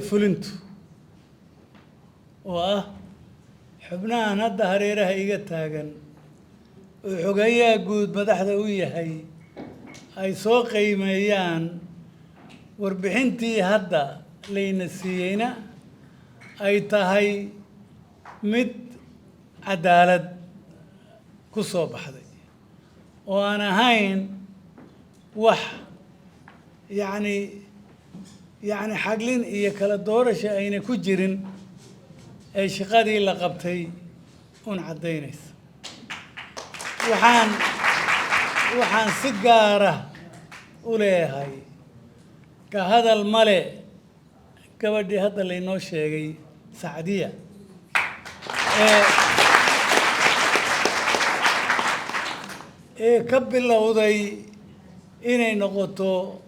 Fulintu oo ah xubnahan hadda hareeraha iga taagan oo xogayaha guud madaxda u yahay ay soo qiimeeyaan warbixintii hadda layna siiyeyna ay tahay mid cadaalad ku soo baxday oo aan ahayn wax yacni xaglin iyo kala doorasha ayna ku jirin ee shaqadii la qabtay un caddaynaysa. Waxaan si gaara u leeyahay ka hadal male gabadhii hadda laynoo sheegay, Sacdiya, ee ka bilowday inay noqoto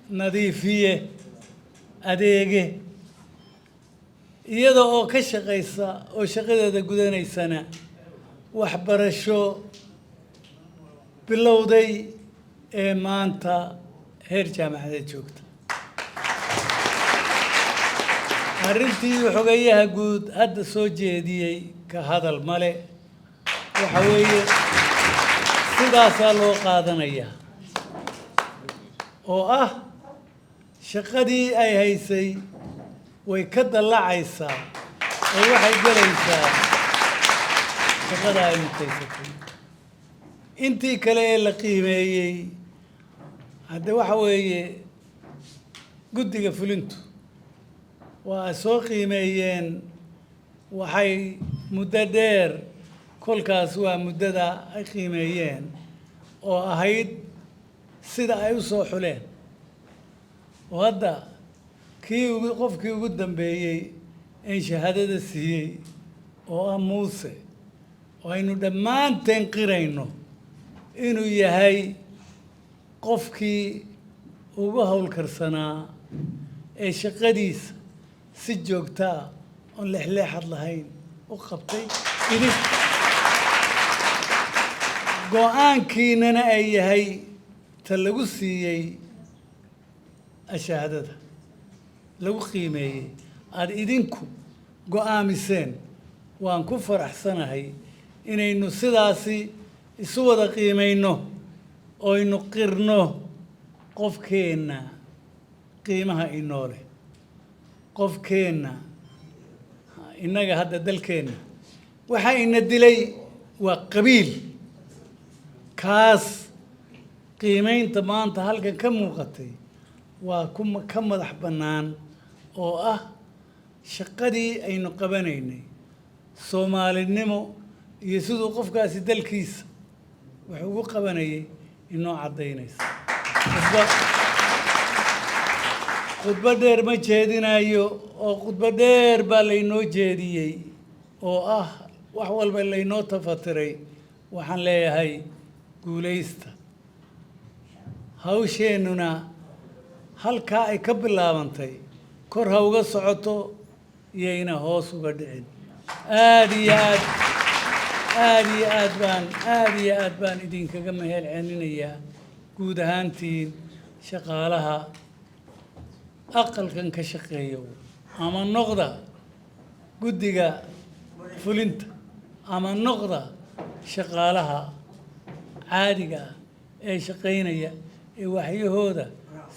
nadiifiye adeege, iyada oo ka shaqaysa oo shaqadeeda gudanaysana waxbarasho bilowday ee maanta heer jaamacadeed joogta. Arrintii xogayaha guud hadda soo jeediyey ka hadal male, waxa weeye sidaasaa loo qaadanayaa oo ah shaqadii ay haysay way ka dallacaysaa oo waxay gelaysaa shaqada ay mutaysatay. Intii kale ee la qiimeeyey hadde waxa weeye guddiga fulintu waa ay soo qiimeeyeen. Waxay muddo dheer kolkaas waa muddada ay qiimeeyeen oo ahayd sida ay u soo xuleen oo hadda kii ugu qofkii ugu dambeeyey in shahaadada siiyey oo ah Muuse, oo aynu dhammaanteen qirayno inuu yahay qofkii ugu howlkarsanaa ee shaqadiisa si joogtaa oon leexleexad lahayn u qabtay, idin go-aankiinana ay yahay ta lagu siiyey ashahaadada lagu qiimeeyey aada idinku go-aamiseen. Waan ku faraxsanahay inaynu sidaasi isu wada qiimayno oynu qirno qofkeenna qiimaha inoo leh, qofkeenna innaga hadda dalkeenna waxaa ina dilay waa qabiil. Kaas qiimaynta maanta halkan ka muuqatay waa ku ka madax bannaan oo ah shaqadii aynu qabanaynay, Soomaalinimo iyo siduu qofkaasi dalkiisa wax ugu qabanayay inoo caddaynaysa. Khudbo dheer ma jeedinayo oo khudbo dheer baa laynoo jeediyey oo ah wax walba laynoo tafatiray. Waxaan leeyahay guulaysta, hawsheennuna halkaa ay ka bilaabantay kor ha uga socoto, iyayna hoos uga dhicin. Aada iyo aad, aada iyo aad baan, aada iyo aad baan idinkaga mahad celinayaa guud ahaantiin shaqaalaha aqalkan ka shaqeeyo, ama noqda guddiga fulinta ama noqda shaqaalaha caadiga ah ee shaqaynaya ee waxyahooda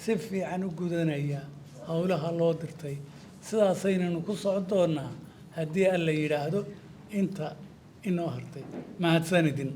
si fiican u gudanaya howlaha loo dirtay. Sidaasaynanu ku socon doonaa haddii Alla yidhaahdo inta inoo hartay. Mahadsanidin.